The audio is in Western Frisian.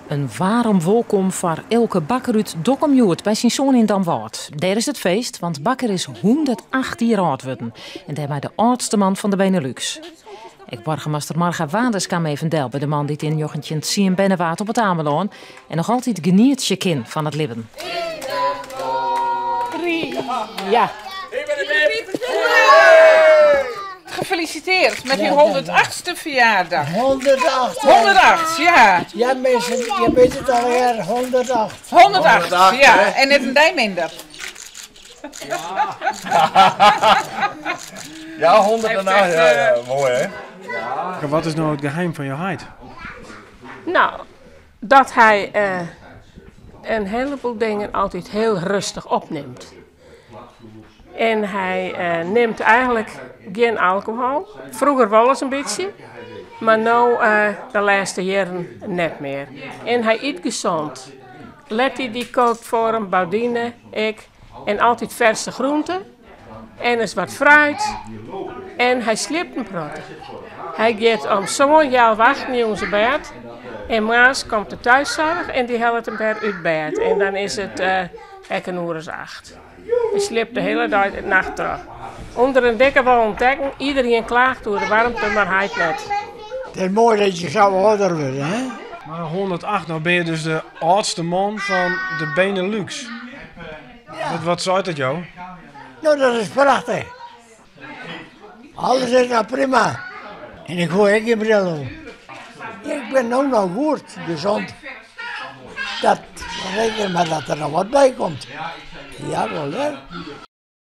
In waarm wolkom foar Eelke Bakker út Dokkum hjoed by syn soan yn Damwâld. Dêr is it feest, want Bakker is 108 jier âld wurden en dêrmei de âldste man fan de Benelux. Ek boargemaster Marga Waanders kaam even del by de man dy't yn 1910 berne waard op It Amelân en noch altyd genietsje kin fan it libben. Ja. Gefeliciteerd met uw 108ste verjaardag. 108. 108, ja. Ja, mensen, je weet het alweer, 108. 108, ja. En net in dei minder. Ja, 108, ja, ja, moai hè. Wat is no it geheim fan jo heit? No, dat hy in heleboel dingen altyd hiel rêstich opnimt. En hy nimt eigenlik gjin alkohol. Froeger wolris in bytsje, mar no de lêste jierren net mear. En hy yt gesond. Letty dy kookt foar him, Boudine, ik. En altyd ferse groenten. En ris wat fruit. En hy sliept in protte. Hy giet om sân healwei achten jûns op bêd. En moarns komt de thuiszorg en dy hellet him wer út bêd. En dan is it ek in oer as acht. Hy sliept de hiele dei de nacht troch. Under in dikke wollen tekken, iderien klaget oer de waarmte, mar hy net. It is moai dat je sa âlder wurde, hè? Mar 108, no binne je dus de âldste man fan de Benelux. Wat, wat seit dat jo? No, dat is prachtich. Alles is noch prima. En ik hoech ek gjin bril om. Ik bin no noch goed gezond. Dat reken mar dat der noch wat by komt. Jawol, hè.